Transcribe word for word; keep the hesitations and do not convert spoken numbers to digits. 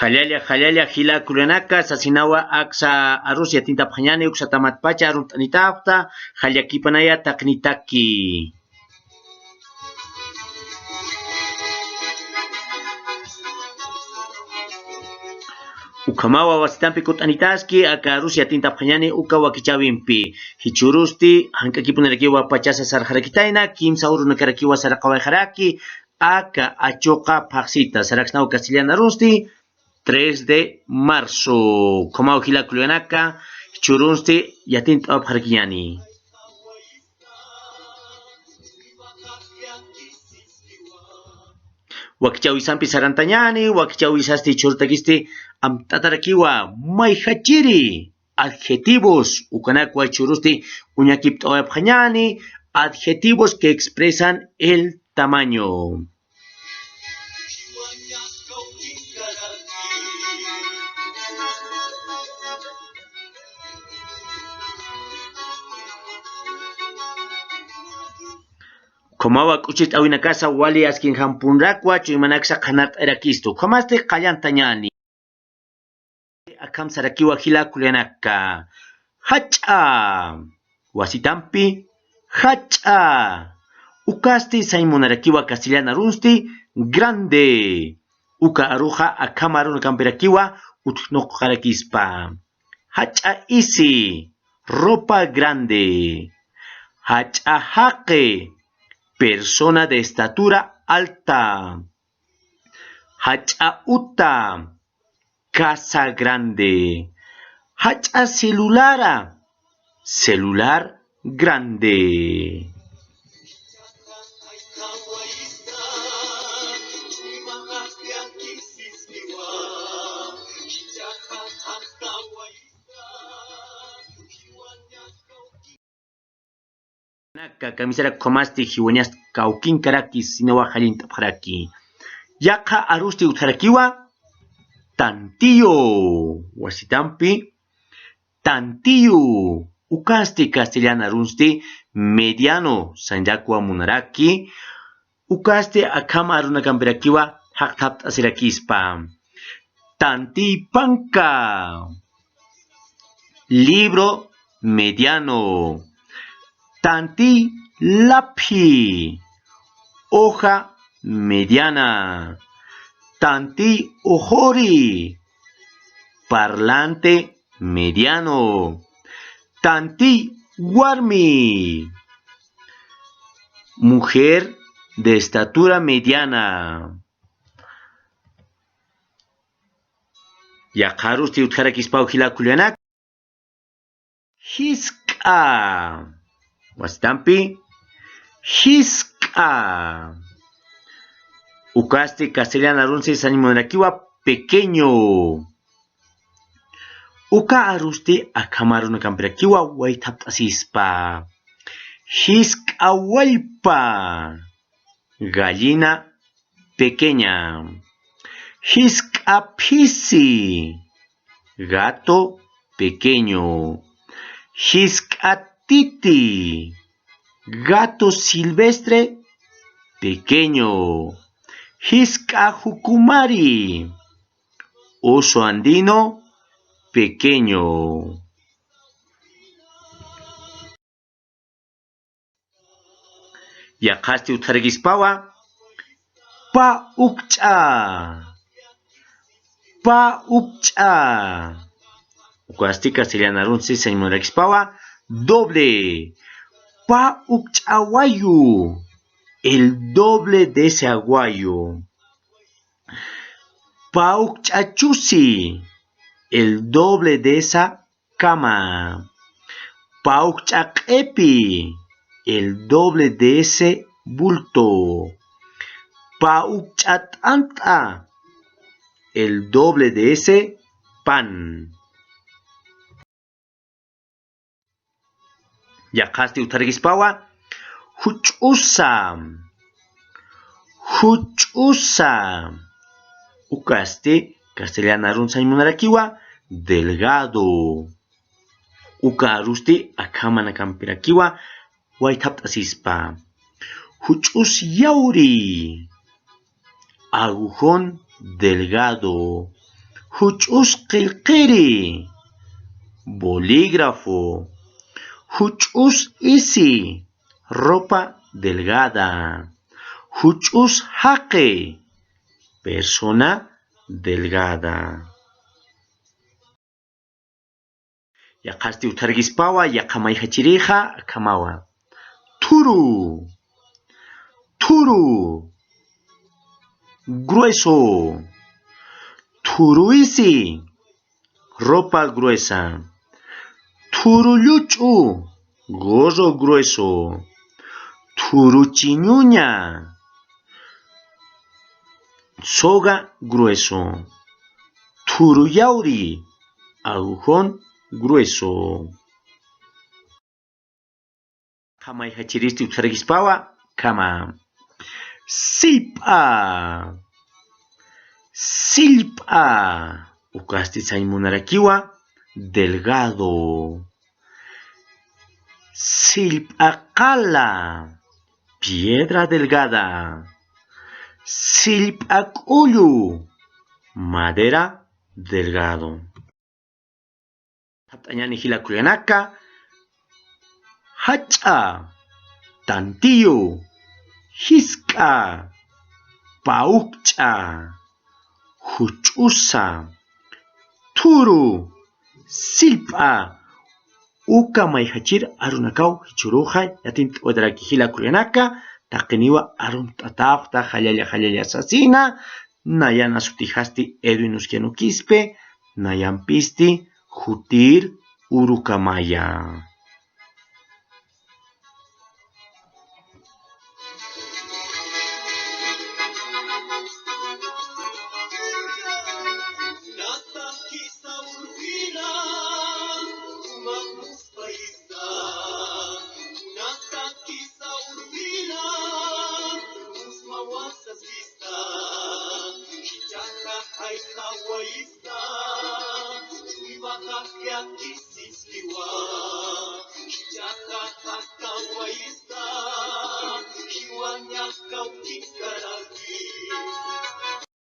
Qallalla, qallalla, jila kullkanaka, sasinawa aksa arus yatintapxañani, uksatamatpacha arunt'anitapxta, jallakipanaya taqinitaki. Ukhamawa wasitampi kutt'anitaski, aka arus yatintapxañani uka wakichäwimpi. Jichhürusti, jank'akipunirakiwa pachasa sarxarakitayna, kimsa urunakarakiwa saraqawayxaraki, aka achuqa phaxsita, saraksnaw castellan arunsti, tres de marzo. Ukhamaw jila kullkanaka, jichhürunsti yatint'awapxarakiñani. Wakichäwisampi sarantañani, wakichäwisasti jichhürutakisti amt'atarakiwa, mayjachiri, adjetivos, ukanakwa jichhürusti uñakipt'awayapxañani, adjetivos que expresan el tamaño. Ukhamawa k'uchit'awinakasa wali askinjampunrakwa, chuymanaksa qhanart'ayrakistu. Ukhamasti qallantañani. Akham sarakiwa jila kullkanaka. Jach'a. Wasitampi jach'a. Ukasti sañ munarakiwa castellan arunsti grande. Uka aruxa akham arunakampirakiwa utjnuqarakispa. Jach'a isi, ropa grande. Jach'a jaqi, persona de estatura alta. Jach'a uta, casa grande. Jach'a celulara, celular grande. Naka kamisara ukhamasti jiwañas kawkinkarakis sinawa jallint'apxaraki. Yaqha arusti utjarakiwa, tantiyu. Wasitampi, tantiyu. Ukasti castellan arunsti mediano sañrakwa munaraki. Ukasti akham arunakampirakiwa jaqthapt'asirakispa. Tantiy panka. Libro mediano. Tantiy laphi. Hoja mediana. Tantiy uxuri. Parlante mediano. Tantiy warmi. Mujer de estatura mediana. Yaqha arusti utjarakispaw jila kullanak. Jisk'a. Wasitampi. Jisk'a. Ukasti castellan arunsi sañ munarakiwa pequeño. Uka arusti akham arunakampirakiwa waythapt'asispa. Jisk'a wallpa. Gallina pequeña. Jisk'a phisi. Gato pequeño. Jisk'a titi. Gato silvestre pequeño. Jisk'a jukumari. Oso andino pequeño. Yaqhasti utjarakispawa, pa ukch'a. Pa ukch'a. Ukasti castellan arunsi sañ munarakispawa, doble. Pa ukch'a wayu. El doble de ese aguayo. Pa ukch'a chusi. El doble de esa cama. Pa ukch'a q'ipi. El doble de ese bulto. Pa ukch'a t'ant'a. El doble de ese pan. Yaqhasti utjarakispawa, juch'usa. Juch'usa. Ukasti castellan arun sañ munarakiwa, delgado. Uka arusti akham arunakampirakiwa waythapt'asispa. Juch'us yawri. Aguijón delgado. Juch'us qillqiri, bolígrafo. Juch'us isi, ropa delgada. Juch'us jaqi, persona delgada. Yaqhasti utjargispawa, yaqha mayjachirixa akhamawa. Thuru. Thuru. Grueso. Thuru isi. Ropa gruesa. Thuru lluch'u. Gorro grueso. Thuru chiñuña. Soga grueso. Thuru yawri. Aguijón grueso. Yaqha mayjachiristi utjargispawa, akhama. Sillp'a. Sillp'a. Ukasti sañ munarakiwa, delgado. Sillp'a qala. Piedra delgada. Sillp'a k'ullu. Madera delgado. Thapt'añäni jila kullkanaka. Jach'a, tantiyu, jisk'a, pä ukch'a, juch'usa, thuru, sillp'a. Uka mayjachir arunakaw jichhüruxa yatint'awaytaraki jila kullkanaka, taqiniwa arunt'atäpxta jallalla jallalla sasina. Nayan sutijasti Edwin Uskianu Quispe, nayampisti Jutir Urukamaya.